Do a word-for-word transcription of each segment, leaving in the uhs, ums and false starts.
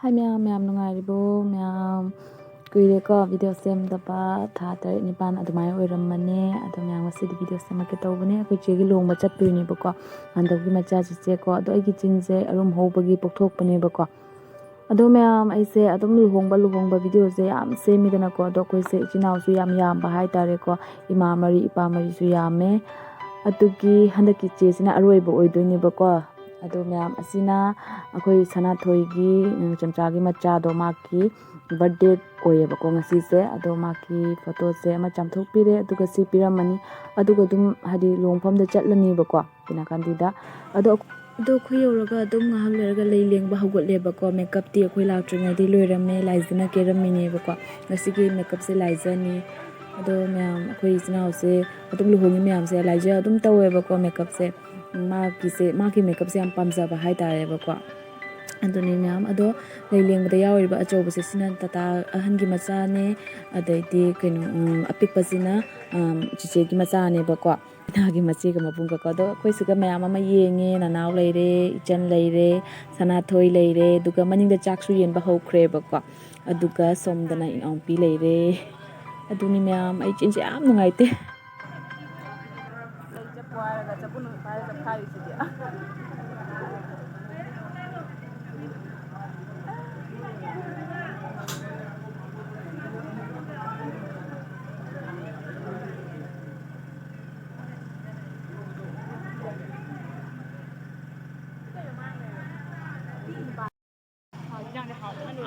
ꯍꯥꯏ ꯃꯌꯥꯝ, ꯃꯌꯥꯝ ꯅꯨꯡꯉꯥꯏꯔꯤꯕꯣ? ꯃꯌꯥꯝ ꯀꯨꯏꯔꯦꯀꯣ ꯚꯤꯗꯤꯑꯣ ꯁꯦꯝꯗꯕ, ꯊꯥ ꯇꯔꯦꯠ ꯅꯤꯄꯥꯜ ꯑꯗꯨꯃꯥꯏꯅ ꯑꯣꯏꯔꯝꯃꯅꯤ꯫ ꯑꯗꯣ ꯃꯌꯥꯝ ꯉꯁꯤꯗꯤ ꯚꯤꯗꯤꯑꯣ ꯁꯦꯝꯃꯛꯀꯦ ꯇꯧꯕꯅꯦ꯫ ꯑꯩꯈꯣꯏ ꯆꯦꯒꯤ ꯂꯨꯍꯣꯡꯕ ꯆꯠꯇꯣꯏꯅꯦꯕꯀꯣ, ꯍꯟꯗꯛꯀꯤ ꯃꯆꯥ ꯆꯦꯆꯦꯀꯣ꯫ ꯑꯗꯣ ꯑꯩꯒꯤ ꯆꯤꯟꯁꯦ ꯑꯔꯨꯝ ꯍꯧꯕꯒꯤ ꯄꯣꯛꯊꯣꯛꯄꯅꯦꯕꯀꯣ꯫ ꯑꯗꯣ ꯃꯌꯥꯝ, ꯑꯩꯁꯦ ꯑꯗꯨꯝ ꯂꯨꯍꯣꯡꯕ ꯂꯨꯍꯣꯡꯕ ꯚꯤꯗꯤꯑꯣꯁꯦ ꯌꯥꯝ ꯁꯦꯝꯃꯤꯗꯅꯀꯣ꯫ ꯑꯗꯣ ꯑꯩꯈꯣꯏꯁꯦ ꯏꯆꯤꯟ ꯏꯅꯥꯎꯁꯨ ꯌꯥꯝ ꯌꯥꯝꯕ ꯍꯥꯏꯇꯥꯔꯦꯀꯣ, ꯏꯃꯥ ꯃꯔꯤ ꯏꯄꯥ ꯃꯔꯤꯁꯨ ꯌꯥꯝꯃꯦ꯫ ꯑꯗꯨꯒꯤ ꯍꯟꯗꯛꯀꯤ ꯆꯦꯁꯤꯅ ꯑꯔꯣꯏꯕ ꯑꯣꯏꯗꯣꯏꯅꯦꯕꯀꯣ꯫ ꯑꯗꯣ ꯃꯌꯥꯝ, ꯑꯁꯤꯅ ꯑꯩꯈꯣꯏ ꯁꯅꯥꯊꯣꯏꯒꯤ, ꯎꯝ, ꯆꯝꯆꯥꯒꯤ ꯃꯆꯥꯗꯣ, ꯃꯥꯒꯤ ꯕꯥꯔꯗꯦ ꯑꯣꯏꯌꯦꯕꯀꯣ ꯉꯁꯤꯁꯦ꯫ ꯑꯗꯣ ꯃꯥꯒꯤ ꯐꯣꯇꯣꯁꯦ ꯑꯃ ꯆꯥꯝꯊꯣꯛꯄꯤꯔꯦ, ꯑꯗꯨꯒ ꯁꯤ ꯄꯤꯔꯝꯃꯅꯤ꯫ ꯑꯗꯨꯒ ꯑꯗꯨꯝ ꯍꯥꯏꯗꯤ ꯂꯨꯍꯣꯡꯐꯝꯗ ꯆꯠꯂꯅꯤꯕꯀꯣ꯫ ꯁꯤ ꯅꯥꯀꯟꯗꯨꯗ꯫ ꯑꯗꯣ ꯑꯗꯣ ꯑꯩꯈꯣꯏ ꯌꯧꯔꯒ ꯑꯗꯨꯝ ꯉꯥꯏꯍꯥꯛ ꯂꯩꯔꯒ ꯂꯩ ꯂꯦꯡꯕ ꯍꯧꯒꯠꯂꯦꯕꯀꯣ꯫ ꯃꯦꯀꯞꯇꯤ ꯑꯩꯈꯣꯏ ꯂꯥꯛꯇ꯭ꯔꯤꯉꯩꯗꯤ ꯂꯣꯏꯔꯝꯃꯦ, ꯂꯥꯏꯖꯅ ꯀꯦꯔꯝꯃꯤꯅꯦꯕꯀꯣ꯫ ꯉꯁꯤꯒꯤ ꯃꯦꯀꯞꯁꯦ ꯂꯥꯏꯖꯅꯤ꯫ ꯑꯗꯣ ꯃꯌꯥꯝ, ꯑꯩꯈꯣꯏ ꯏꯆꯤꯟ ꯏꯅꯥꯎꯁꯦ, ꯑꯗꯨꯝ ꯂꯨꯍꯣꯡꯉꯤ ꯃꯌꯥꯝꯁꯦ ꯂꯥꯏꯖ ꯑꯗꯨꯝ ꯇꯧꯋꯦꯕꯀꯣ ꯃꯦꯀꯞꯁꯦ꯫ ꯃꯥꯒꯤꯁꯦ, ꯃꯥꯒꯤ ꯃꯦꯀꯞꯁꯦ ꯌꯥꯝ ꯄꯥꯝꯖꯕ ꯍꯥꯏꯇꯥꯔꯦꯕꯀꯣ꯫ ꯑꯗꯨꯅꯤ ꯃꯌꯥꯝ꯫ ꯑꯗꯣ ꯂꯩ ꯂꯦꯡꯕꯗ ꯌꯥꯎꯔꯤꯕ ꯑꯆꯧꯕꯁꯦ, ꯁꯤꯅ ꯇꯥꯇꯥ ꯑꯍꯟꯒꯤ ꯃꯆꯥꯅꯦ꯫ ꯑꯗꯩꯗꯤ ꯀꯩꯅꯣ, ꯎꯝ, ꯑꯄꯤꯛꯄꯁꯤꯅ, ꯎꯝ, ꯆꯤꯆꯦꯒꯤ ꯃꯆꯥꯅꯦꯕꯀꯣ꯫ ꯏꯅꯥꯒꯤ ꯃꯆꯦꯒ ꯃꯕꯨꯡꯒꯀꯣ꯫ ꯑꯗꯣ ꯑꯩꯈꯣꯏ ꯁꯤꯗ ꯃꯌꯥꯝ ꯑꯃ ꯌꯦꯡꯉꯦ, ꯅꯅꯥꯎ ꯂꯩꯔꯦ, ꯏꯆꯟ ꯂꯩꯔꯦ, ꯁꯅꯥꯊꯣꯏ ꯂꯩꯔꯦ, ꯑꯗꯨꯒ ꯃꯅꯤꯡꯗ ꯆꯥꯛꯁꯨ ꯌꯦꯟꯕ ꯍꯧꯈ꯭ꯔꯦꯕꯀꯣ꯫ ꯑꯗꯨꯒ ꯁꯣꯝꯗꯅ ꯏꯅꯥꯎꯄꯤ ꯂꯩꯔꯦ꯫ ꯑꯗꯨꯅꯤ ꯃꯌꯥꯝ, ꯑꯩ ꯆꯤꯟꯁꯦ ꯌꯥꯝ ꯅꯨꯡꯉꯥꯏꯇꯦ꯫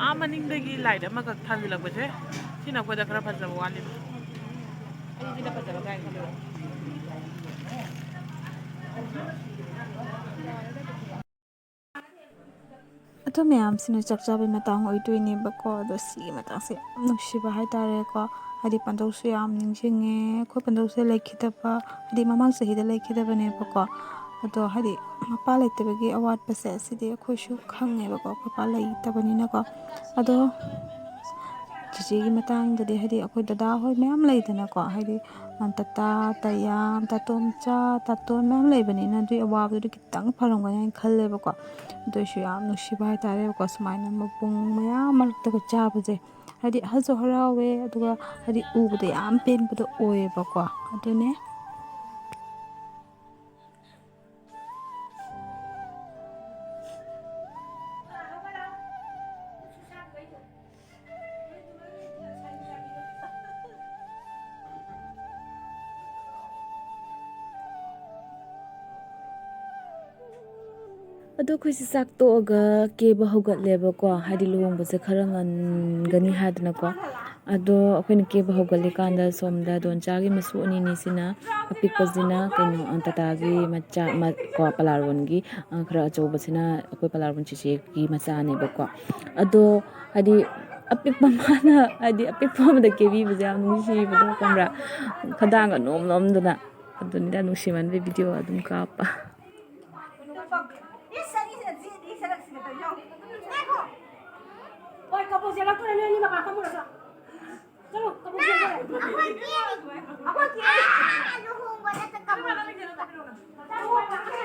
ꯑꯥ ꯃꯅꯤꯡꯗꯒꯤ ꯂꯥꯏꯠ ꯑꯃꯈꯛ ꯊꯥꯟꯖꯤꯜꯂꯛꯄꯁꯦ, ꯁꯤꯅ ꯑꯩꯈꯣꯏꯗ ꯈꯔ ꯐꯖꯕ ꯋꯥꯠꯂꯤꯕ꯫ ꯑꯩ ꯁꯤꯅ ꯐꯖꯕ ꯀꯥꯏ ꯈꯜꯂꯨꯔꯦ꯫ ꯑꯗꯣ ꯃꯌꯥꯝꯁꯤꯅ ꯆꯥꯛ ꯆꯥꯕꯩ ꯃꯇꯥꯡ ꯑꯣꯏꯗꯣꯏꯅꯦꯕꯀꯣ꯫ ꯑꯗꯣ ꯁꯤꯒꯤ ꯃꯇꯥꯡꯁꯦ ꯌꯥꯝ ꯅꯨꯡꯁꯤꯕ ꯍꯥꯏꯇꯥꯔꯦꯀꯣ꯫ ꯍꯥꯏꯗꯤ ꯄꯟꯗꯧꯁꯨ ꯌꯥꯝ ꯅꯤꯡꯁꯤꯡꯉꯦ꯫ ꯑꯩꯈꯣꯏ ꯄꯟꯗꯧꯁꯦ ꯂꯩꯈꯤꯗꯕ, ꯍꯥꯏꯗꯤ ꯃꯃꯥꯡ ꯆꯍꯤꯗ ꯂꯩꯈꯤꯗꯕꯅꯦꯕꯀꯣ꯫ ꯑꯗꯣ ꯍꯥꯏꯗꯤ ꯃꯄꯥ ꯂꯩꯇꯕꯒꯤ ꯑꯋꯥꯠꯄꯁꯦ ꯑꯁꯤꯗꯤ ꯑꯩꯈꯣꯏꯁꯨ ꯈꯪꯉꯦꯕꯀꯣ, ꯃꯄꯥ ꯂꯩꯇꯕꯅꯤꯅꯀꯣ꯫ ꯑꯗꯣ ꯆꯤꯆꯦꯒꯤ ꯃꯇꯥꯡꯗꯗꯤ, ꯍꯥꯏꯗꯤ, ꯑꯩꯈꯣꯏ ꯗꯗꯥ ꯍꯣꯏ ꯃꯌꯥꯝ ꯂꯩꯗꯅꯀꯣ, ꯍꯥꯏꯗꯤ, ꯑ, ꯇꯇꯥ, ꯇꯌꯥꯝ, ꯇꯥꯇꯣꯝꯆꯥ, ꯇꯥꯇꯣꯟ ꯃꯌꯥꯝ ꯂꯩꯕꯅꯤꯅ, ꯑꯗꯨꯒꯤ ꯑꯋꯥꯕꯗꯨꯗꯤ ꯈꯤꯇꯪ ꯐꯔꯝꯒꯅꯤ ꯍꯥꯏꯅ ꯈꯜꯂꯦꯕꯀꯣ꯫ ꯑꯗꯨ ꯑꯣꯏꯁꯨ ꯌꯥꯝ ꯅꯨꯡꯁꯤꯕ ꯍꯥꯏꯇꯥꯔꯦꯕꯀꯣ, ꯁꯨꯃꯥꯏꯅ ꯃꯄꯨꯡ ꯃꯌꯥꯝ ꯃꯔꯛꯇꯒ ꯆꯥꯕꯁꯦ꯫ ꯍꯥꯏꯗꯤ, ꯑꯍꯜꯁꯨ ꯍꯔꯥꯎꯋꯦ, ꯑꯗꯨꯒ, ꯍꯥꯏꯗꯤ, ꯎꯕꯗ ꯌꯥꯝ ꯄꯦꯟꯕꯗꯣ ꯑꯣꯏꯌꯦꯕꯀꯣ꯫ ꯑꯗꯨꯅꯦ꯫ ꯑꯗꯣ ꯑꯩꯈꯣꯏꯁꯦ ꯆꯥꯛ ꯇꯣꯛꯑꯒ ꯀꯦꯕ ꯍꯧꯒꯠꯂꯦꯕꯀꯣ, ꯍꯥꯏꯗꯤ ꯂꯨꯍꯣꯡꯕꯁꯦ ꯈꯔ ꯉꯟꯒꯅꯤ ꯍꯥꯏꯗꯅꯀꯣ꯫ ꯑꯗꯣ ꯑꯩꯈꯣꯏꯅ ꯀꯦꯕ ꯍꯧꯒꯠꯂꯤꯀꯥꯟꯗ ꯁꯣꯝꯗ ꯗꯣꯟꯆꯥꯒꯤ ꯃꯁꯨ ꯑꯅꯤꯅꯤꯁꯤꯅ, ꯑꯄꯤꯛꯄꯁꯤꯅ ꯀꯩꯅꯣ, ꯑ, ꯇꯥꯇꯥꯒꯤ ꯃꯆꯥ, ꯃ-, ꯀꯣ, ꯄꯂꯥꯔꯣꯟꯒꯤ, ꯑ, ꯈꯔ ꯑꯆꯧꯕꯁꯤꯅ ꯑꯩꯈꯣꯏ ꯄꯂꯥꯔꯣꯟ ꯆꯤꯆꯦꯒꯤ ꯃꯆꯥꯅꯦꯕꯀꯣ꯫ ꯑꯗꯣ ꯍꯥꯏꯗꯤ ꯑꯄꯤꯛꯄ ꯃꯥꯅ, ꯍꯥꯏꯗꯤ ꯑꯄꯤꯛꯄ ꯑꯃꯗ ꯀꯦꯕꯤꯕꯁꯦ ꯌꯥꯝ ꯅꯨꯡꯁꯤꯕꯗꯣ, ꯈꯪꯕ꯭ꯔꯥ? ꯈꯗꯥꯡꯒ ꯅꯣꯝ ꯅꯣꯝꯗꯅ꯫ ꯑꯗꯨꯅꯤꯗ ꯅꯨꯡꯁꯤꯃꯟꯕꯩ ꯚꯤꯗꯤꯑꯣ ꯑꯗꯨꯝ ꯀꯥꯞꯄ꯫ ꯍꯣꯏ, ꯀꯕꯣꯛ ꯆꯦꯜꯂꯛꯇꯣꯔꯦ, ꯅꯣꯏ ꯑꯅꯤ ꯃꯄꯥꯟ ꯐꯝꯃꯨꯔꯣ, ꯆꯣ꯫ ꯆꯠꯂꯣ, ꯀꯕꯣꯛ ꯆꯦꯜꯂꯛꯇꯣꯔꯦ꯫ ꯑꯩꯈꯣꯏ ꯀꯦꯔꯤ꯫ ꯑꯩꯈꯣꯏ ꯀꯦꯔꯤ꯫ ꯑꯥ, ꯂꯨꯍꯣꯡꯕꯗ ꯀꯕꯣꯛ ꯆꯦꯜꯂꯛꯇꯣꯔꯦ꯫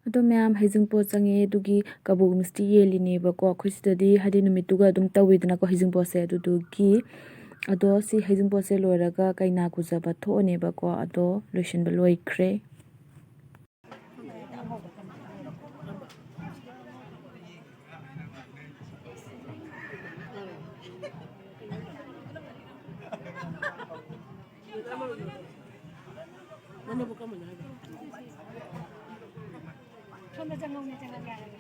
ꯑꯗꯣ ꯃꯌꯥꯝ, ꯍꯩꯖꯤꯡꯄꯣꯠ ꯆꯪꯉꯦ, ꯑꯗꯨꯒꯤ ꯀꯕꯣꯛ ꯃꯤꯁꯇꯤ ꯌꯦꯜꯂꯤꯅꯦꯕꯀꯣ꯫ ꯑꯩꯈꯣꯏ ꯁꯤꯗꯗꯤ ꯍꯥꯏꯗꯤ ꯅꯨꯃꯤꯠꯇꯨꯒ ꯑꯗꯨꯝ ꯇꯧꯋꯤꯗꯅꯀꯣ ꯍꯩꯖꯤꯡꯄꯣꯠꯁꯦ, ꯑꯗꯨꯗꯨꯒꯤ꯫ ꯑꯗꯣ ꯁꯤ ꯍꯩꯖꯤꯡꯄꯣꯠꯁꯦ ꯂꯣꯏꯔꯒ ꯀꯩꯅꯥ ꯀꯨꯖꯕ ꯊꯣꯛꯑꯅꯦꯕꯀꯣ꯫ ꯑꯗꯣ ꯂꯣꯏꯁꯤꯟꯕ ꯂꯣꯏꯈ꯭ꯔꯦ꯫ ꯁꯣꯝꯗ ꯆꯪꯉꯧꯅꯦ, ꯆꯪꯉꯧ ꯌꯥꯔꯒ꯫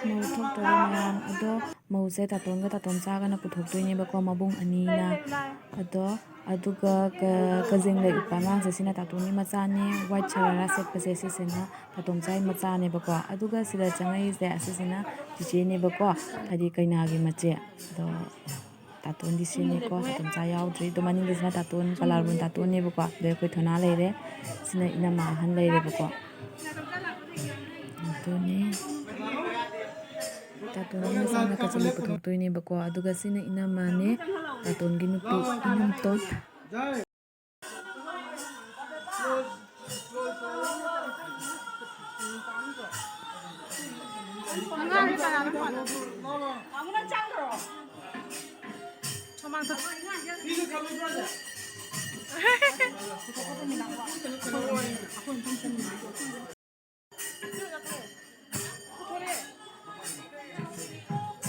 ꯃꯧ ꯊꯣꯛꯇꯣꯔꯦ ꯃꯌꯥꯝ꯫ ꯑꯗꯣ ꯃꯧꯁꯦ ꯇꯥꯇꯣꯟꯒ ꯇꯥꯇꯣꯟꯆꯥꯒꯅ ꯄꯨꯊꯣꯛꯇꯣꯏꯅꯦꯕꯀꯣ, ꯃꯕꯨꯡ ꯑꯅꯤꯅ꯫ ꯑꯗꯣ ꯑꯗꯨꯒ ꯀ-, ꯀꯖꯦꯡ ꯂꯩ ꯎꯞꯄ ꯑꯉꯥꯡꯁꯦ, ꯁꯤꯅ ꯇꯥꯇꯣꯟꯒꯤ ꯃꯆꯥꯅꯦ꯫ ꯋꯥꯏꯠ ꯁꯔꯥꯔꯥ ꯁꯦꯠꯄꯁꯦ, ꯁꯤꯁꯤꯅ ꯇꯥꯇꯣꯟꯆꯥꯒꯤ ꯃꯆꯥꯅꯦꯕꯀꯣ꯫ ꯑꯗꯨꯒ ꯁꯤꯗ ꯆꯪꯉꯛꯏꯁꯦ, ꯑꯁꯤꯁꯤꯅ ꯆꯤꯆꯦꯅꯦꯕꯀꯣ, ꯍꯥꯏꯗꯤ ꯀꯩꯅꯥꯒꯤ ꯃꯆꯦ꯫ ꯑꯗꯣ ꯇꯥꯇꯣꯟꯗꯤ ꯁꯤꯅꯤꯀꯣ, ꯇꯥꯇꯣꯟꯆꯥ ꯌꯥꯎꯗ꯭ꯔꯤ꯫ ꯑꯗꯣ ꯃꯅꯤꯡꯒꯤꯁꯤꯅ ꯇꯥꯇꯣꯟ, ꯀꯂꯥꯔꯕꯣꯟ ꯇꯥꯇꯣꯟꯅꯦꯕꯀꯣ꯫ ꯑꯗꯩ ꯑꯩꯈꯣꯏ ꯊꯣꯏꯅꯥ ꯂꯩꯔꯦ꯫ ꯁꯤꯅ ꯏꯅꯝꯃ ꯑꯍꯟ ꯂꯩꯔꯦꯕꯀꯣ꯫ ꯑꯗꯨꯅꯤ꯫ ꯇꯥꯇꯣꯟꯒꯤ ꯃꯆꯥꯅ ꯀꯖꯦꯡ ꯂꯩ ꯄꯨꯊꯣꯛꯇꯣꯏꯅꯦꯕꯀꯣ꯫ ꯑꯗꯨꯒ ꯁꯤꯅ ꯏꯅꯝꯃꯅꯦ, ꯇꯥꯇꯣꯟꯒꯤ ꯅꯨꯄꯤ ꯏꯅꯝꯇꯣꯟ꯫ ꯑꯉꯥꯡꯁꯦ ꯀꯅꯥꯅꯣ ꯄꯥꯜꯂꯣ? ꯃꯃꯥꯡ ꯊꯣꯛ-,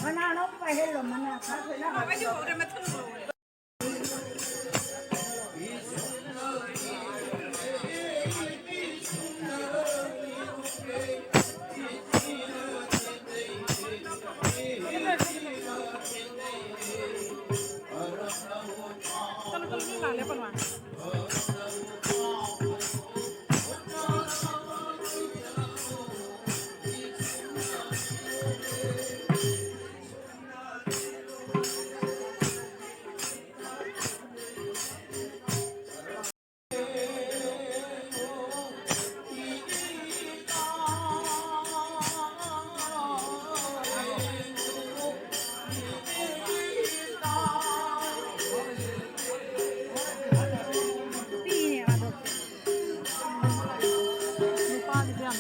ꯃꯅꯥ ꯑꯅꯧꯕ ꯄꯥꯏꯍꯜꯂꯣ, ꯃꯅꯥ ꯈꯔ ꯐꯖꯅ꯫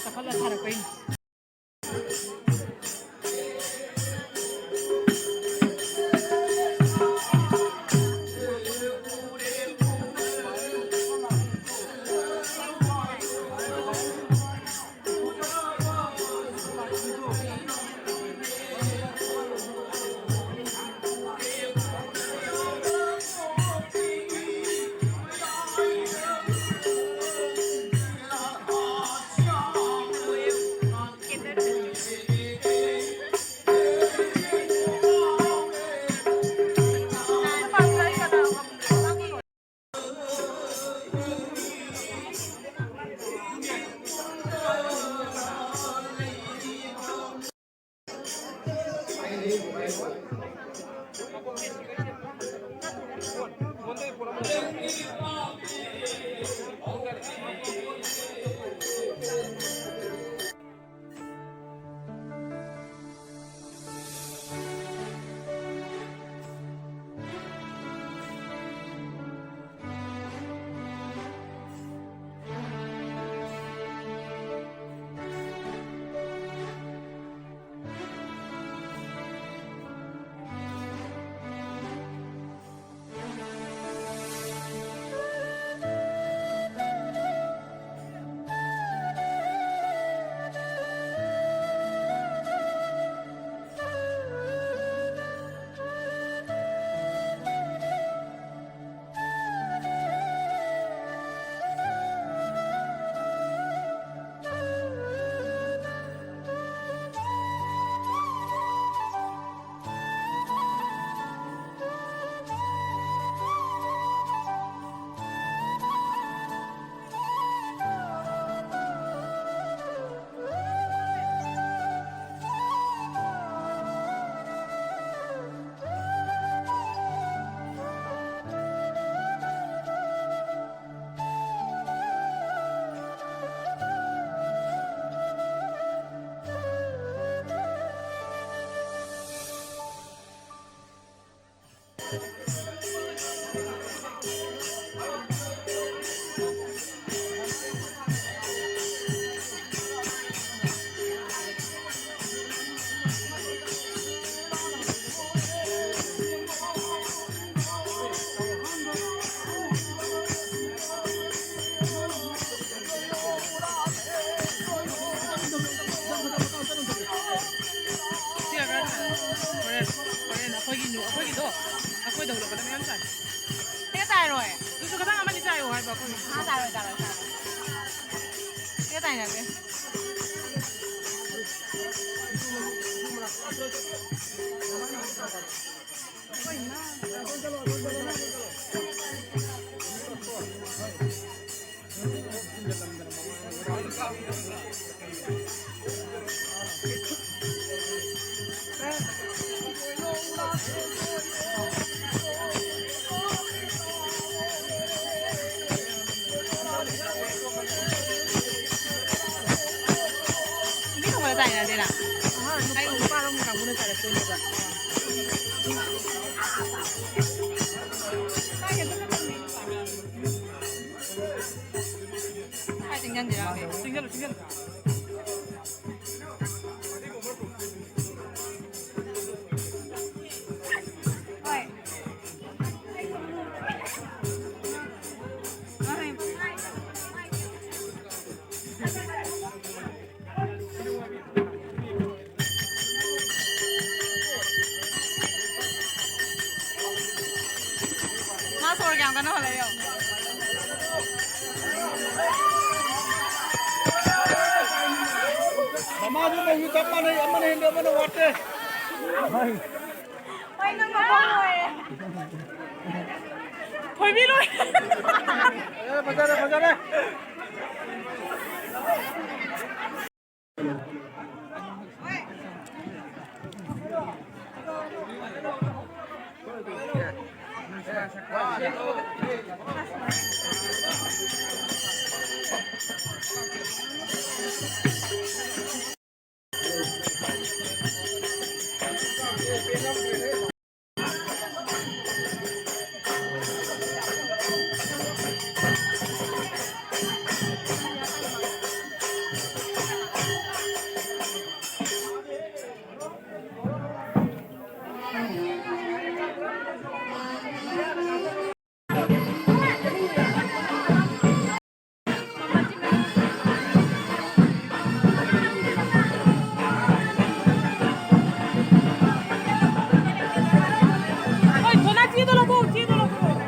ꯆꯥꯎꯈꯠꯂ ꯁꯥꯔꯛꯄꯩꯅꯤ꯫ ꯌꯥꯔꯣꯏ꯫ ꯑꯗꯨꯁꯨ ꯈꯤꯇꯪ ꯑꯃꯅꯤ ꯆꯥꯏꯌꯣ ꯍꯥꯏꯕ ꯑꯩꯈꯣꯏꯅ꯫ ꯑꯥ, ꯆꯥꯔꯣꯏ, ꯆꯥꯔꯣꯏ, ꯆꯥꯔꯣꯏ꯫ ꯁꯤꯒ ꯇꯥꯏꯅꯒꯦ꯫ ꯃꯤ ꯊꯣꯡꯕꯗ ꯆꯥꯏꯅꯗꯦꯅ꯫ ꯑꯍꯣꯏ, ꯅꯨꯄꯥ, ꯑꯩ ꯅꯨꯄꯥꯔꯣꯝꯒꯤ ꯀꯥꯡꯕꯨꯅ ꯆꯥꯔꯛꯇꯣꯏꯅꯦꯕ꯫ ꯀꯥꯏ ꯆꯪꯁꯤꯟꯁꯤꯔ ꯈꯪꯗꯦ꯫ ꯆꯪꯁꯤꯜꯂꯨ, ꯆꯪꯁꯤꯜꯂꯨ꯫ ꯍꯣꯏ꯫ ꯃꯥ ꯁꯣꯔ ꯀꯌꯥꯝ ꯀꯟꯅ ꯍꯣꯜꯂꯦ ꯌꯦꯡꯉꯣ꯫ ꯃꯃꯥꯁꯨ ꯃꯧꯁꯨ ꯆꯞ ꯃꯥꯟꯅꯩ, ꯑꯃꯅ ꯍꯦꯟꯗꯦ, ꯑꯃꯅ ꯋꯥꯠꯇꯦ꯫ ꯍꯣꯏ, ꯅꯪ ꯃꯄꯥ ꯑꯣꯏꯔꯦ꯫ ꯊꯣꯏꯕꯤ ꯂꯣꯏ꯫ ꯑꯦ, ꯐꯖꯔꯦ, ꯐꯖꯔꯦ꯫ ꯍꯣꯏ, ꯊꯣꯏꯅ ꯆꯦꯗꯣ ꯂꯧꯊꯣꯛ, ꯆꯦꯗꯣ ꯂꯧꯊꯣꯛ꯫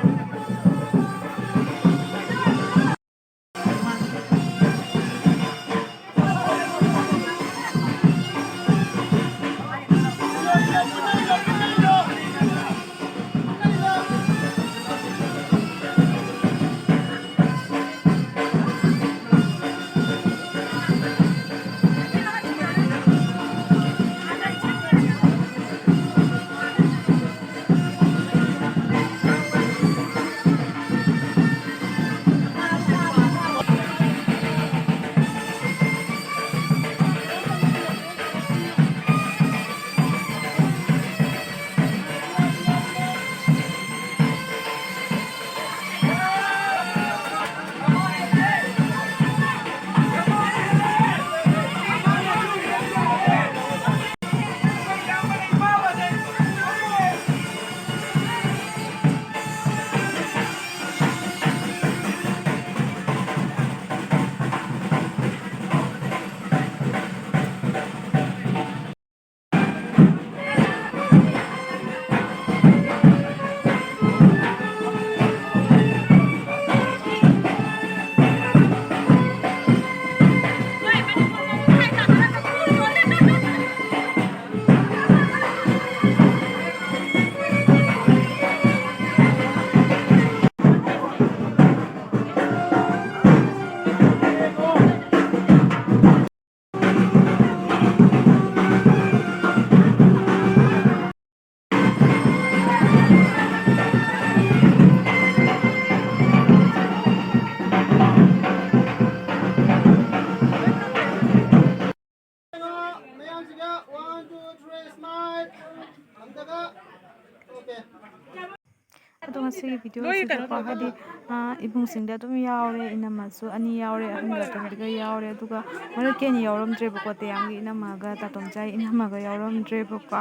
ꯉꯁꯤꯒꯤ ꯚꯤꯗꯤꯑꯣ ꯅꯣꯏ ꯀꯩꯅꯣ ꯑꯁꯤꯗꯀꯣ ꯇꯧꯕ ꯍꯥꯏꯗꯤ, ꯑꯥ, ꯏꯕꯨꯡꯁꯤꯡꯗꯤ ꯑꯗꯨꯝ ꯌꯥꯎꯔꯦ, ꯏꯅꯝꯃꯁꯨ ꯑꯅꯤ ꯌꯥꯎꯔꯦ, ꯑꯍꯟꯒ ꯑꯇꯣꯝꯕꯤꯒ ꯌꯥꯎꯔꯦ, ꯑꯗꯨꯒ ꯃꯔꯛꯀꯤ ꯑꯅꯤ ꯌꯥꯎꯔꯝꯗ꯭ꯔꯦꯕꯀꯣ, ꯇꯦꯌꯥꯝꯒꯤ ꯏꯅꯝꯃꯒ ꯇꯥꯇꯣꯝꯆꯥꯏ ꯏꯅꯝꯃꯒ ꯌꯥꯎꯔꯝꯗ꯭ꯔꯦꯕꯀꯣ꯫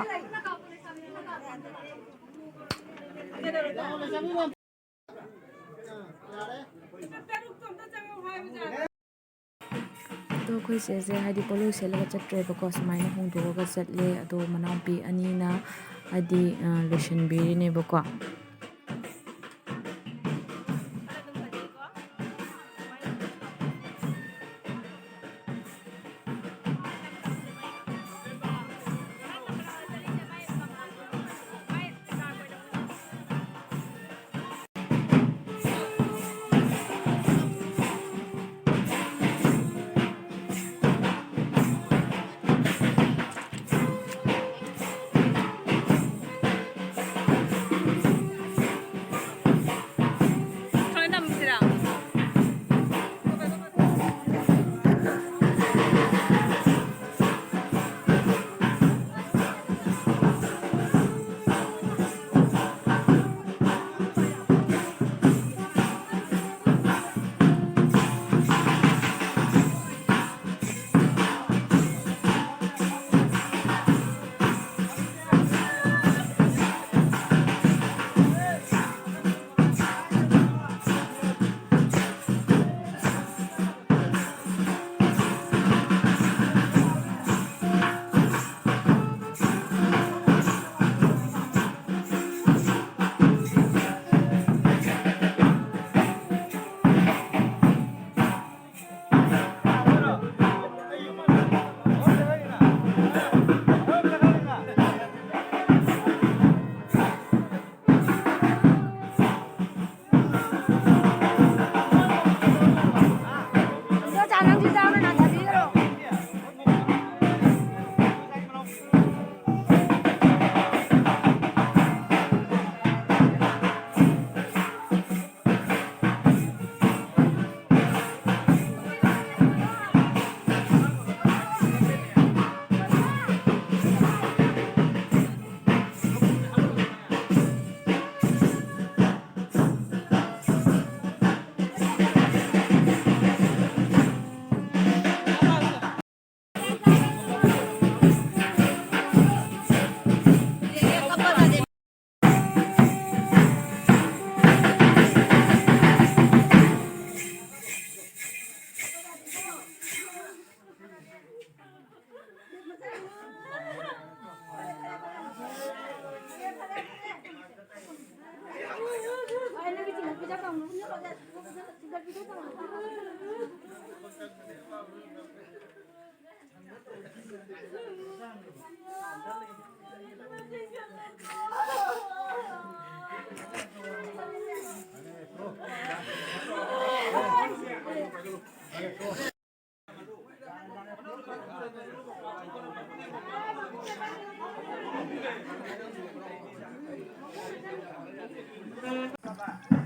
ꯑꯗꯣ ꯑꯩꯈꯣꯏ ꯆꯦꯁꯦ ꯍꯥꯏꯗꯤ ꯄꯣꯠꯂꯣꯏ ꯁꯦꯠꯂꯒ ꯆꯠꯇ꯭ꯔꯦꯕꯀꯣ, ꯁꯨꯃꯥꯏꯅ ꯍꯣꯡꯗꯣꯛꯑꯒ ꯆꯠꯂꯦ꯫ ꯑꯗꯣ ꯃꯅꯥꯎꯄꯤ ꯑꯅꯤꯅ ꯍꯥꯏꯗꯤ, ꯑ, ꯂꯣꯏꯁꯤꯟꯕꯤꯔꯤꯅꯦꯕꯀꯣ꯫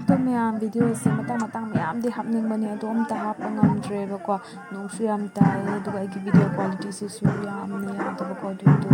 ꯑꯗꯣ ꯃꯌꯥꯝ, ꯚꯤꯗꯤꯑꯣꯁꯦ ꯃꯇꯥꯡ ꯃꯇꯥꯡ ꯃꯌꯥꯝꯗꯤ ꯍꯥꯞꯅꯤꯡꯕꯅꯦ, ꯑꯗꯣ ꯑꯝꯇ ꯍꯥꯞꯄ ꯉꯝꯗ꯭ꯔꯦꯕꯀꯣ꯫ ꯅꯣꯡꯁꯨ ꯌꯥꯝ ꯇꯥꯏꯌꯦ, ꯑꯗꯨꯒ ꯑꯩꯒꯤ ꯚꯤꯗꯤꯑꯣ ꯀ꯭ꯋꯥꯂꯤꯇꯤꯁꯤꯁꯨ ꯌꯥꯝꯅ ꯌꯥꯗꯕꯀꯣ, ꯑꯗꯨꯗꯨꯒꯤ꯫